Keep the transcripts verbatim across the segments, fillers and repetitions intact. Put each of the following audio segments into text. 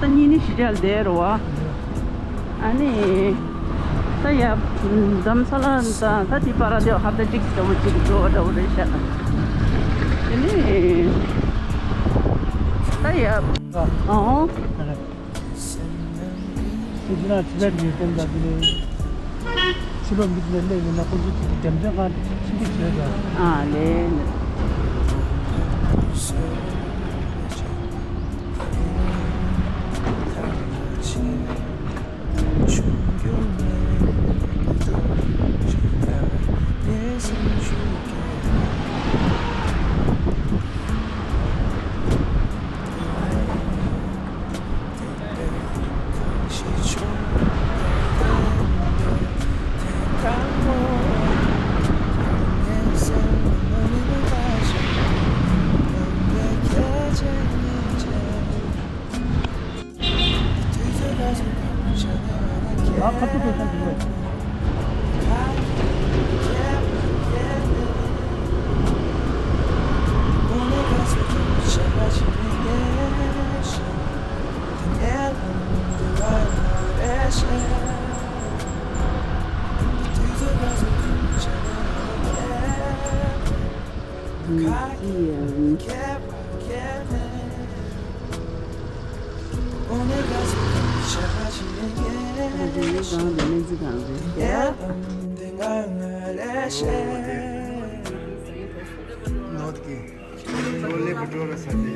ད་གཉིས་ནི་ཞི་ཅལ་དེ་རུ་བ། ཨ་ནི། ད་ཡ། རྡ་རམ་ས་ལ་དང་ད་དེ་པར་དེ་ཧབ་ད་ཅིག་འདྲ་བོ་ཅིག་འགྲོ་བ་འདྲ་བོ་རེད་ཤག་དེ་ནི། ད་ཡ། ཨོ། ཁྱེད་རང་ཕྱི་ལ་ཉོས་ཏེ་འདྲ་གི་ལས། ཕྱི་ལོགས་མི་དེ་ལས་ཡིན་ན་ཁོང་ཚོ་ཅིག་འགྲེམས་སྟོན་ཁང་ཕྱི་འགྱུར་བྱས་ཀྱང་། ཨ་ལས། ཨ་ཁ་ཐུག་དེ་ཚོ་འདུག་གས། Museum. ཨ་ནི་གང་དུ་སྨན་རྩིས་ཁང་རེད། ནོར་གྱི་ཆོ་ལེ་བ་ཏྲོ་ར་ས་དེ།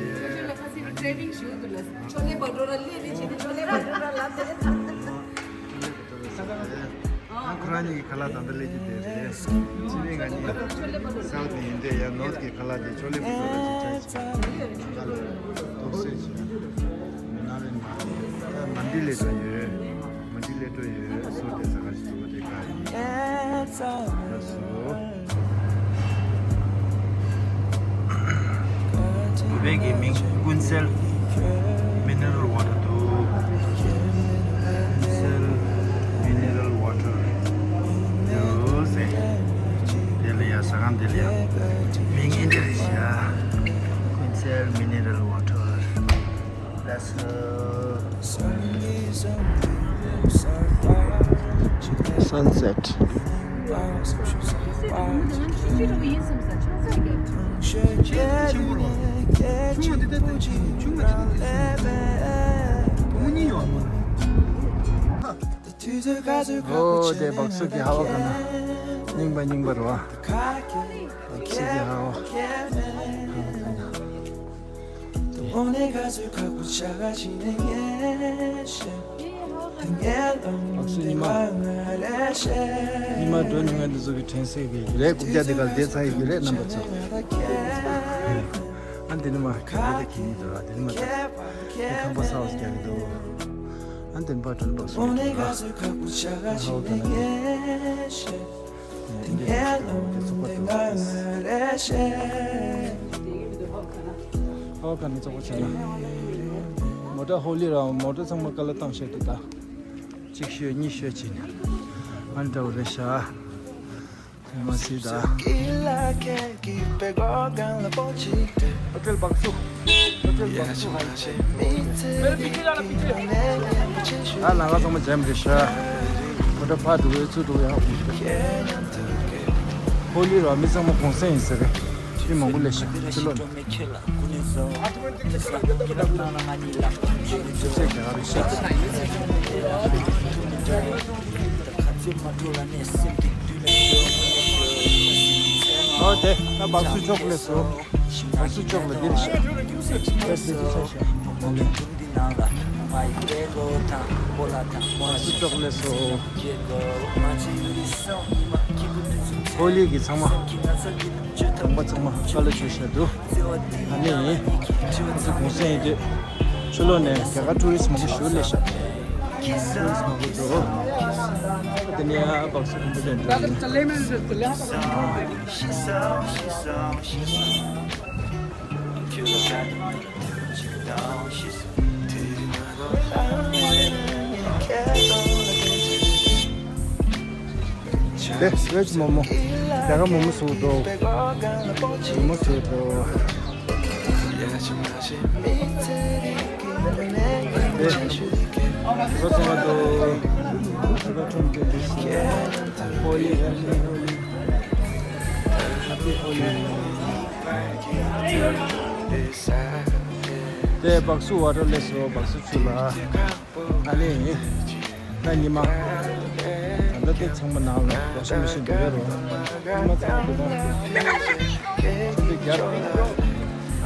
ཆོ་ལེ་བ་ཏྲོ་ར་ལབ་དེ། ང་ཁོ་རང་གཉིས་ཀྱི་ཁ་ལག་ད་ལྟ་སླེབས་ཀྱི་བསྡད་རེད། ཕྱི་ནས་ང་གཉིས་སའུ་ཐི་ཡིན་དེ་ཡང་ནོར་ཐི་གི་ཁ་ལག་དེ་ཆོ་ལེ་བ་ཏྲོ་ར་ཅིག་ཅིག་ང་ལ་དུག་སེ་ཅིག་ན་བའི་མ་མ་འདི་ལས་འགྲོ་ཡོད། མ་འདི་ལས་འགྲོ་ཡོད། སོ་དེ་ས་ག་ཅིག་འདུག་དེ་ག་ཡིན། ལགས་སོ། བོད་པའི་གི་མིང་ཀུན་གསལ་མི་ནི་རལ་ཝ་ཊར་འདུག་ཀུན་གསལ་མི་ནི་རལ་ཝ་ཊར་འདུག་ཟེར། དེ་ལ་ཡ་ཟ་ཁང་དེ་ལ་ཡ་མིང་ཨིན་ཇི་རེད་ཤག་ཀུན་གསལ་མི་ནི་རལ་ཝ་ཊར། ལགས་སོ། Sunset. ཨོ་དེ་སྦག་སུ་གི་ཧ་བ་ག་ན་རྙིང་པ་རྙིང་པ་རེད་བ། སྦག་སུ་གི་ཧ་བ། ཨ་སུ་ཉི་མ། ཉི་མ་འགྲོ་ཉི་མ་འདི་ཚོ་གི་དྲན་གསོ་གི་རེད། རྐུབ་བཀྱག་འདི་གར་བསྡད་ཚར་ཡོད་ཀྱི་རེད་རྣམ་པ་ཚོ། ཨ་འདི་ནི་མ་ག་རེ་གི་ནི་འདུག་ཨ་འདི་ནི་མ་ད་ཁང་པ་གསར་བ་ཞིག་རྒྱག་གི་འདུག་ཨ་འདི་ནི་པ་དྲན་པ་སོང་གི་འདུག་ཨ་ཧའོ་ད་ན་ནི། ཨོ་ཁ་ནི་ཚོགས་པ་ཆེ་ན། མོ་ཊ་ཧོ་ལི་ར་མོ་ཊ་ཚང་མ་ཀ་ལ་བཏང་བཞག་འདུག་ད། གཅིག་ཤོད་གཉིས་ཤོད་བྱས་ནས། ཨ་འདྲ་བོ་རེད་ཤག་དེ་མ་སྲིད་ད། ཨོ་ཊེལ་བག་སུ། ཨོ་ཊེལ་བག་སུ་ཧ་ཡི། ད་ལ་ང་ཚང་མ་འཇམ་རེད་ཤག་མོ་ཊ་ཕར་འགྲོ་གི་ཚུར་འགྲོ་གི་ཡག་པོ་འདུག་ཧོ་ལི་ར་མི་ཚང་མ་གུང་སེང་ཡིན་ཟེར་རེད། མི་མང་པོ་སླེབས་ཤག་ཕྱི་ལོགས་ནས། ཨོ་དེ་ད་བག་སུ་ཅོག་ལེ་སོ། བག་སུ་ཅོག་ལེ་འདིར་ཤག་བག་སུ་ཅོག་ལེ་སོ། ཧོ་ལི་གི་ཚང་མ། དང་པ་ཚང་མ་ཀ་ལོ་ཆོས་བཤད་འདུག་ཨ་ནི་ང་ཚོ་གུང་སེང་ཡིན་དུས་ཕྱི་ལོགས་ནས་རྒྱ་གར་ཊུ་རི་སི་མང་པོ་ཞིག་སླེབས་ཤག་ཊུ་རི་སི་མང་པོ་འདུག་དེ་ནས་ཡང་བག་སུ་མང་པོ་ལེན་འགྲོ་ཡིན། དེ་བེཇ་མོ་མོ། རྒྱ་གར་མོ་མོ་བཟོ་འདུག་མོ་མོ་བཟོ་འདུག་དེ་ནས་ང་ཚོ་གུང་སེང་ཡིན་དུས་ཕྱི་ལོགས་ནས་རྒྱ་གར་ཊུ་རི་སི་མང་པོ་ཞིག་སླེབས་ཤག་ཁོ་ཚང་མ་དུ་ཁོ་ཁྲོམ་དུ་ཧོ་ལི་ཧེ་པི་ཧོ་ལི། ཧེ་པི་ཧོ་ལི། དེ་སྦག་སུ་ཝ་ཊར་ལེ་སོ་སྦག་སུ་ཆུ་ལ། ཨ་ནི། ད་ཉི་མ། ད་ལྟ་དེ་ཚང་མ་ནང་ལ་ཝ་ཤིང་མེ་ཤིན་འདུག་ཡོད་རོ། ཉི་མ་ཚང་མ་འདུག་ག་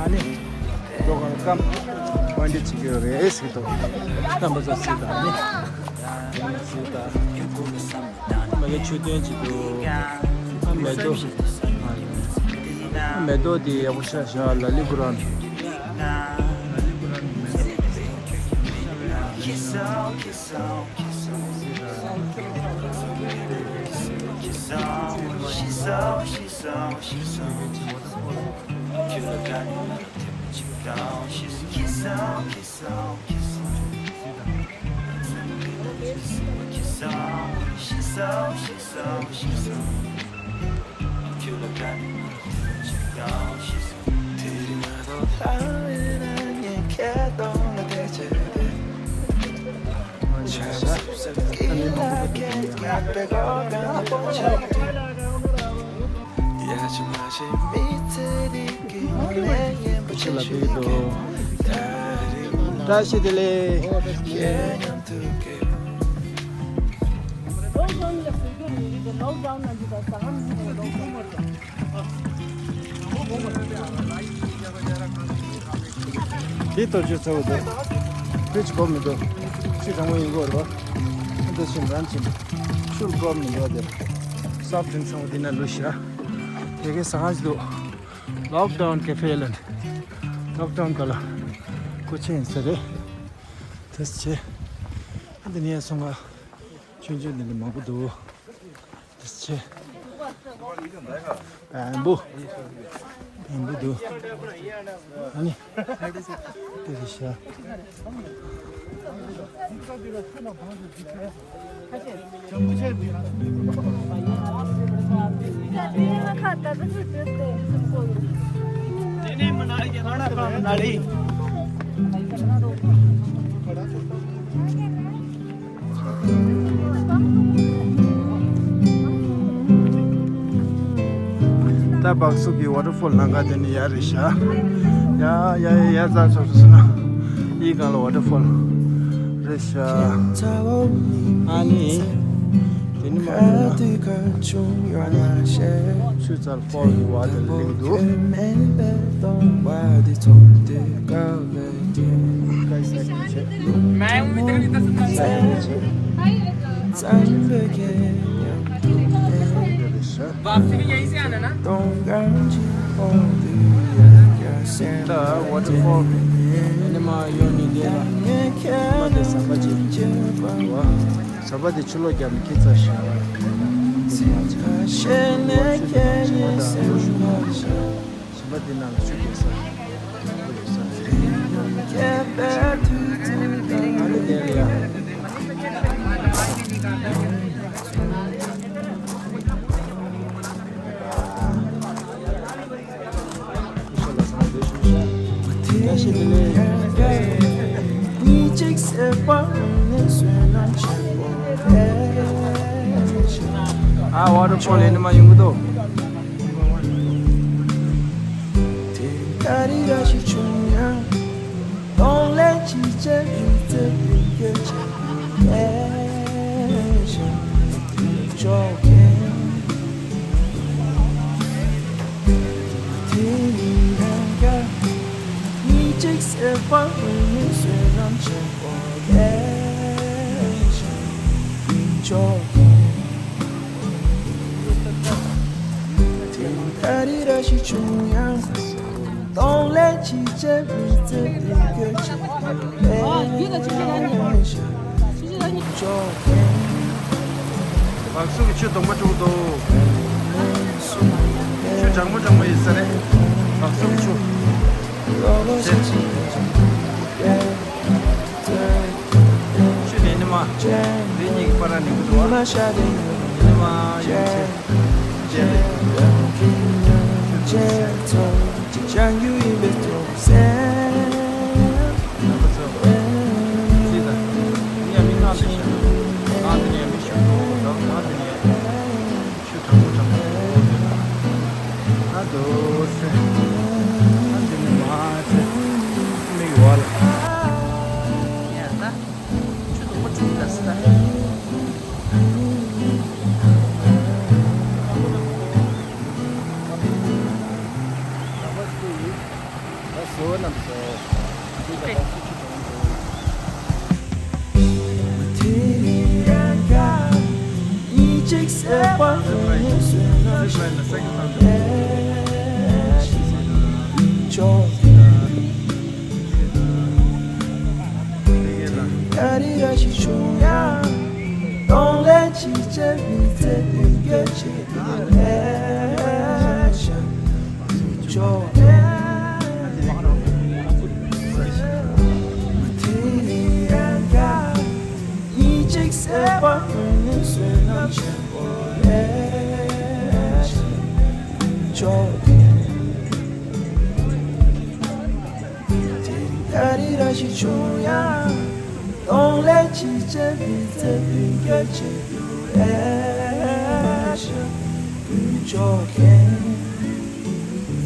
ཨ་ནི། འགྲོ་གང་སྐམ། ཝན་ཌེ་བྱེད་ཀྱི་ཡོད་རེད་ཟེར་གི་འདུག་རྣམ་པ་ཚོ་གཟིགས་དང་ཨ་ནི། ཡང་གཟིགས་དང་། མ་གི་མཆོད་རྟེན་ཅིག་འདུག་ཨ་མེ་ཏོག་ཨ་མེ་ཏོག་དེ་ཡག་པོ་ཤ་ཤ་ལ་ལི་གུ་རན། ཕྱི་ལ་ཕེབས་འདུག་བཀྲ་ཤིས་བདེ་ལེགས། དེ་ལྟར་ཆུ་ཚ་བོ་འདུག་ཕུད་ཅིག་གོ་མི་འདུག་ཕྱི་གྲང་མོ་ཡིན་གོ་རེད་པ། འདི་ཕྱིན་རང་ཕྱིན། ཆུ་གོ་མི་འདུག་དེ། སོབ་ཌི་རིང་ཚང་མ་འདི་ན་ལུས་ཤག་དེ་གའི་ཟ་ཁང་ཞིག་འདུག་ལོག་ཌའུན་ཀེ་ཧྥེ་ལབ་ནས། ལོག་ཌའུན་ག་ལ་སྐུ་ཆེན་ཡིན་ས་རེད། དེ་ཚེ། འདི་ནས་སོང་ང་། ཆུང་ཆུང་འདི་འདྲ་མང་པོ་འདུག་དེ་ཚེ། བེམ་བུ། བེམ་བུ་འདུག་ཨ་ནི། དེ་རེད་ཤག་ད་སྦག་སུ་གི་ཝ་ཊར་ཕོལ་ནང་ག་དེ་ནི་ཡ་རེད་ཤག་ཡ་ཡ་ཡ་ཡ་ཙག་ཙོག་སུ་ན་ཡི་གང་ལ་ཝ་ཊར་ཕོལ་རེད་ཤག་ཨ་ནི། དེ་ནི་མ་ཡིན་ན། ཆུ་ཚལ་ཧྥོ་ལ་གི་ཝ་ཊར་ལིང་འདུག་ད་ཝ་ཊར་ཕོལ་ཨ་ནི་མ་ཡོང་ནི་དེ་ལ་མ་དེ་ཟམ་པ་ཅིག་འདུག་ཟམ་པ་དེ་ཕྱི་ལོགས་རྒྱབ་ནས་ཁྱེད་ཚ་ཞིག་ཟམ་པ་དེ་ནང་ལ་ཆུ་རྒྱག་ས་ཡོད་ས་རེད། ཨ་ནི་དེ་ལ་ཡ། ཨ་ཝ་ཊར་ཕོལ་ཡིན་ནི་མ་ཡོང་གི་འདུག་སྦག་སུ་གི་ཆུ་དྭངས་མ་དཀྲོག་འདུག་ཆུ་གྲང་མོ་གྲང་མོ་ཡིན་ས་རེད། སྦག་སུ་གི་ཆུ། ཆུ་ནས་ནི་མ། རི་གཉིས་ཀྱི་བར་ནས་འགྲོ་བ། ནི་མ་ཡོང་ཆེ། ཆེ་ནས། ཆེ་ཚོ། ཅིག་ཅང་རྒྱུ་ཡིན་པའི་ཐོག་སེམས།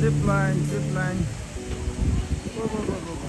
Zip line, zip line. Go, go, go, go, go.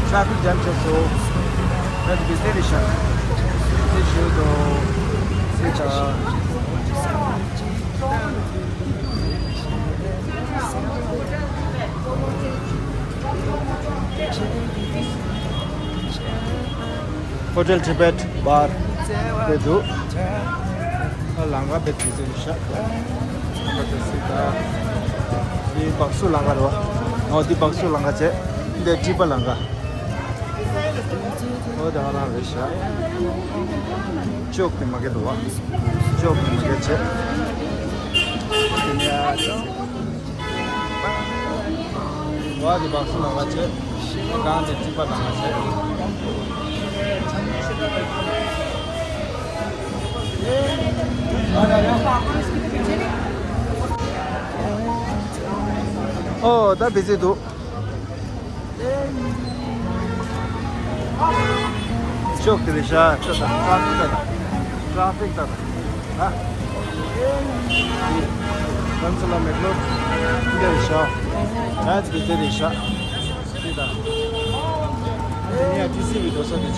Traffic jam ཆགས་སོང་། ང་ཚོ་དེ་རེད་ཤག་དེ་ཞུ་དོ། སེ་ཆ། ཧོ་ཊེལ་ཊི་བེཊ་བར་དེ་འདུག་ཨ་ལང་ཀ་དཔེ་དུས་ཚོད་ཤག་འདི་སྦག་སུ་ལང་ཀ་རེད་བ། འོ་འདི་སྦག་སུ་ལང་ཀ་བྱས། འདི་ཊི་པ་ལང་ཀ་འོ་དེ་ཧ་ལང་རེད་ཤག་ཅོག་དེ་མ་གེ་འདུག་བ། ཅོག་དེ་མ་གེ་བྱས། བ་དེ་བག་སུ་ལ་བ་བྱེད། གང་དེ་གཅིག་པ་དང་བ་བྱེད། ཨོ་ད་བི་ཟི་འདུག་ཤོག་དེ་རེད་ཤག་ཤོག་དང་ཊ་ཕིག་དང་། ཊ་ཕིག་དང་། ཧ། ལམ་སང་ལ་མེག་ལོར་འདི་རེད་ཤག་ད་དེ་དེ་རེད་ཤག་དེ་དང་། དེ་ནས་ཊི་སི་བི་འགྲོ་ས་དེ་བྱེད།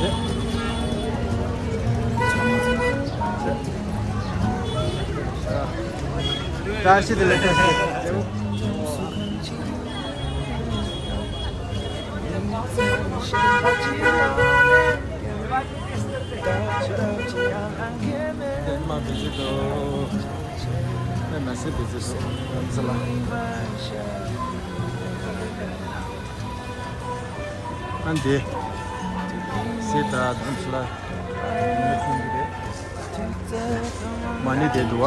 བཀྲ་ཤིས་བདེ་ལེགས། བཀྲ་ཤིས་བདེ་ལེགས། ཨན་དེ། སི་ད་དམ་སུ་ལ། མ་ནི་དེ་འདུག་བ།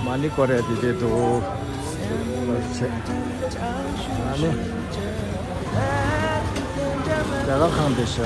མ་ནི་ཀོ་རེ་དེ་དེ་འདུག་ཆེ། ཨ་ནི། རྒྱ་གར་ཁང་དེ་ཤ།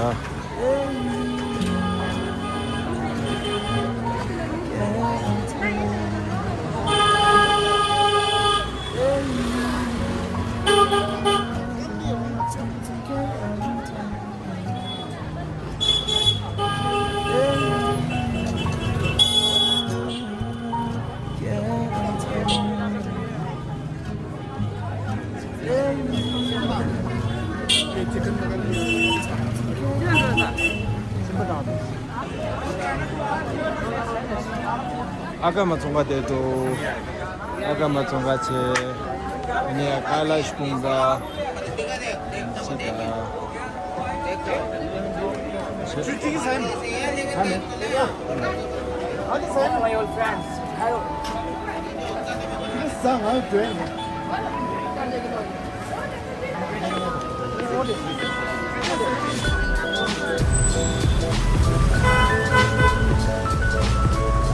ཨ་ཀ་མ་ཚོང་ཁང་དེ་འདུག་ཨ་ཀ་མ་ཚོང་ཁང་ཆེ། ཨ་ནི་ཀ་ལ་ཤ་ཀུན་དགའ། ཆེ་ད་ལ།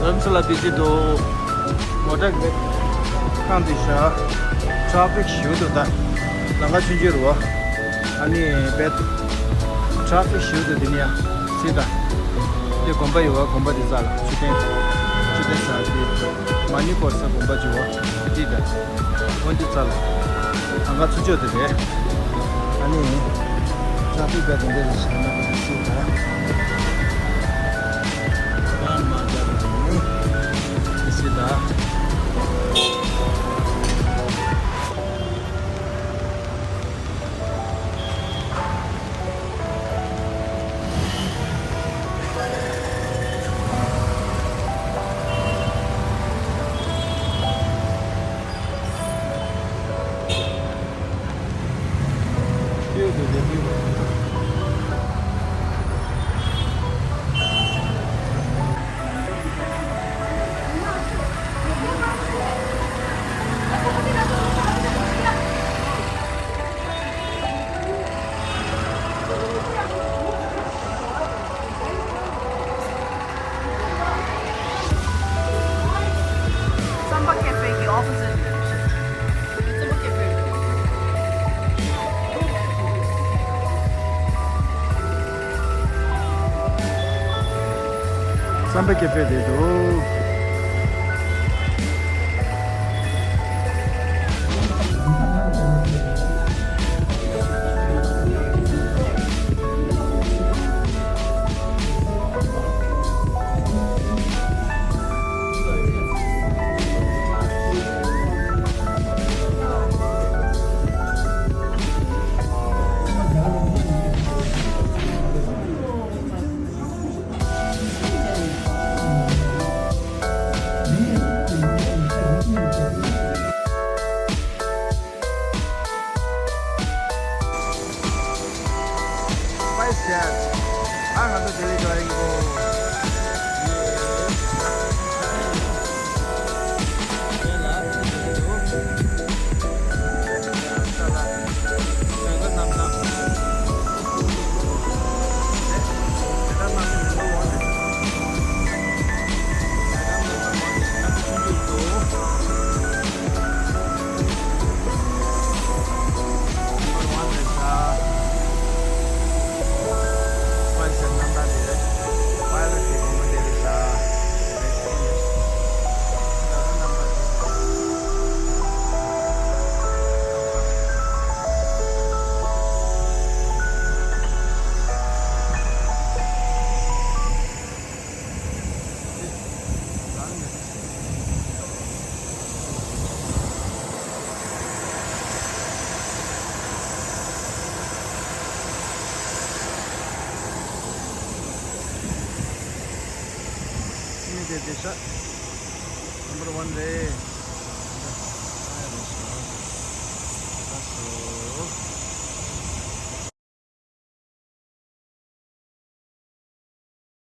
རིམ་ས་ལ་བི་ཟི་འདུག་མོ་ཊ་གི་ཁང་དེ་ཤ། ཊ་ཕིག་ཞུ་འདུག་ད་ལམ་ཁ་ཆུང་ཆུང་རུ། ཨ་ནི་བེད། ཊ་ཕིག་ཞུ་དེ་དེ་ནི་ཡ། སི་ད། དེ་དགོན་པ་ཡོད་བ། དགོན་པ་དེ་རྩ་ལ་མཆོད་རྟེན། མཆོད་རྟེན་རྩ་དེ། མ་ཎི་ཀོར་ས་དགོན་པ་ཅིག་བ། དེ་ད། འོན་དེ་རྩ་ལ། ཨང་ཀ་ཚུ་ཆོད་དེ་རེད། ཨ་ནི། ཊ་ཕིག་བེད་དེ་འདྲ་རེད་ཤག་ན་ག་སི་ད། ཡང་མ་རྒྱབ་དེ་ནི། སི་ད། Samba Cafe གི་opposite. Samba Cafe དེ་འདུག་དེ་དེ་ཤ། number one རེད། ཨ་ཡ་རེད་ཤག་ད་སོ།